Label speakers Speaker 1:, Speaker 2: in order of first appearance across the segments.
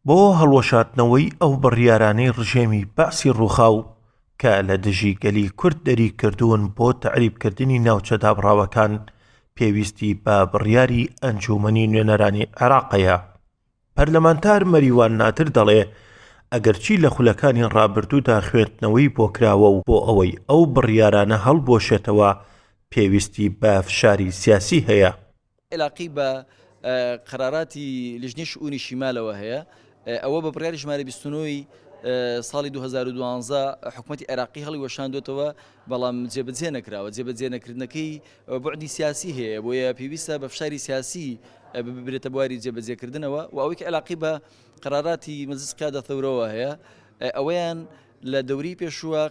Speaker 1: بۆ هەڵوەشاندنەوەی ئەو بڕیارانەی ڕژێمی بەعسی ڕووخاو کە لە دژی گەلی کورد دەریکردوون بۆ تەعریبکردنی ناوچە دابڕاوەکان پێویستی بە بڕیاری ئەنجوومەنی نوێنەرانی عێراق هەیە. پەرلەمانتار مەریوان نادر دەڵێ، ئەگەرچی لە خولەکانی ڕابردوودا خوێندنەوەی بۆ کراوە و بۆ ئەوەی ئەو بڕیارانە هەڵبوەشێتەوە پێویستی بە فشاری سیاسی هەیە.
Speaker 2: عیلاقەی بە قەراراتی لیژنەی شئونی شیمالەوە هەیە، ئەوە بە بڕیاری ژمارە 29 ی ساڵی 2012 حکومەتی عێراقی هەڵیوەشاندوێتەوە، بەڵام جێبەجێ نەکراوە، جێبەجێ نەکردنەکەی بوعدی سیاسی هەیە، بۆیە پێویستە بە فشاری سیاسی ببرێتە بواری جێبەجێکردنەوە و ئەوەی کە عیلاقەی بە قەراراتی مەجلس قیادە ثەورەوە هەیە ئەوەیان لە دەوری پێشووە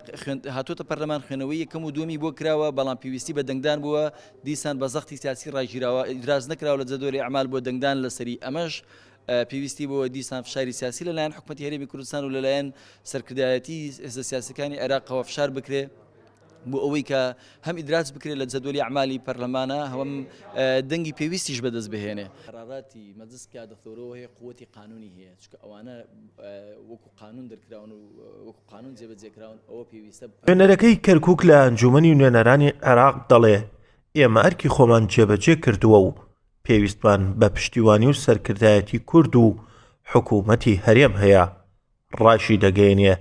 Speaker 2: هاتووەتە پەرلەمان خوێنەوەی یەکەم و دووەمی بۆ کراوە، بەڵام پێویستی بە دەنگدان بووە، دیسان بە زەختی سیاسی ڕاگیراوە، ئیدراج نەکراوە لە جەدوەلی ئەعمال بۆ دەنگدان لەسەری، ئەمەش پێویستی بۆ دیسان فشاری سیاسی لەلایەن حکومەتی هەرێمی کوردستان و لەلایەن سەرکردایەتی هێزە سیاسەکانی عێراقەوە فشار بکرێ بۆ ئەوەی کە هەم ئیدراج بکرێت لە جەدوەلی ئەعمالی پەرلەمانە هەم دەنگی پێویستیش بەدەست بهێنێ. قەراراتی مەجلس قیادە ثەورەوە هەیە قوتی قانونی هەیە چونکە ئەوانە وەکو قانون دەرکراون و وەکو قانون جێبەجێکراون ئەوە پێویستە.
Speaker 1: نوێنەرەکەی کەرکوک لە ئەنجومەنی نوێنەرانی عێراق دەڵێ، ئێمە ئەرکی خۆمان جێبەجێ کردووە و پێویستمان بە پشتیوانی و سەرکردایەتی کورد و حکوومەتی هەرێم هەیە. ڕاشیدەگەیەنێ،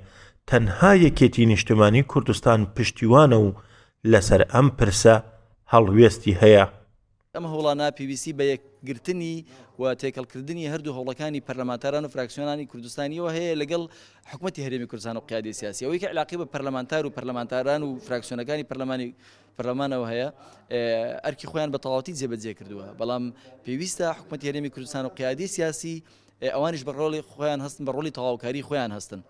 Speaker 1: تەنها یەکێتی نیشتمانی کوردستان پشتیوانە و لەسەر ئەم پرسە هەڵوێستی هەیە.
Speaker 2: ئەم هەوڵانە پێویستی بە یەکگرتنی و تێکەڵکردنی هەردوو هەوڵەکانی پەرلەمانتاران و فراکسیۆنانی کوردستانیەوە هەیە لەگەڵ حکومەتی هەرێمی کوردستان و قیادەی سیاسی. ئەوەی کە عیلاقەی بە پەرلەمانتار و پەرلەمانتاران و فراکسیۆنەکانی پەرلەمانی پەرلەمانەوە هەیە ئەرکی خۆیان بە تەواوەتی جێبەجێ کردووە، بەڵام پێویستە حکومەتی هەرێمی کوردستان و قیادەی سیاسی ئەوانیش بە ڕۆڵی خۆیان هەستن، بە ڕۆڵی تەواوکاری خۆیان هەستن.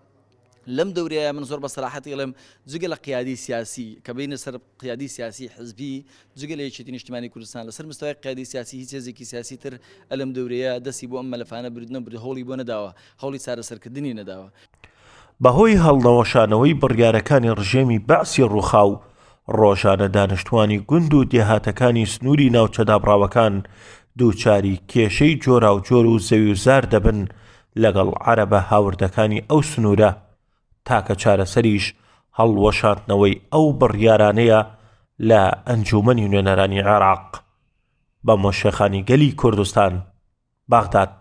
Speaker 2: لەم دەورەیە من زۆر بە سەراحەتی ئەڵێم جگە لە قیادی سیاسی کە بینە سەر قیادی سیاسی حزبی جگە لە یەکێتی نیشتمانی کوردستان لەسەر مستەوای قیادی سیاسی هیچ هێزێکی سیاسی تر ئەلەم دەورەیە دەستی بۆ ئەم مەلەفانە بردنە برد هەوڵی بۆ نەداوە هەوڵی چارەسەرکردنی نەداوە.
Speaker 1: بەهۆی هەڵنەوەشانەوەی بڕیارەکانی ڕژێمی بەعسی ڕووخاو، ڕۆژانە دانیشتوانی گوند و دێهاتەکانی سنووری ناوچە دابڕاوەکان دووچاری کێشەی جۆراوجۆر و زەویوزار دەبن لەگەڵ عەرەبە هاوردەکانی ئەو سنوورە، تاکە چارەسەریش هەڵوەشاندنەوەی ئەو بڕیارانەیە لە ئەنجوومەنی نوێنەرانی عێراق. بە مۆشێخانی گەلی کوردستان، بەغداد.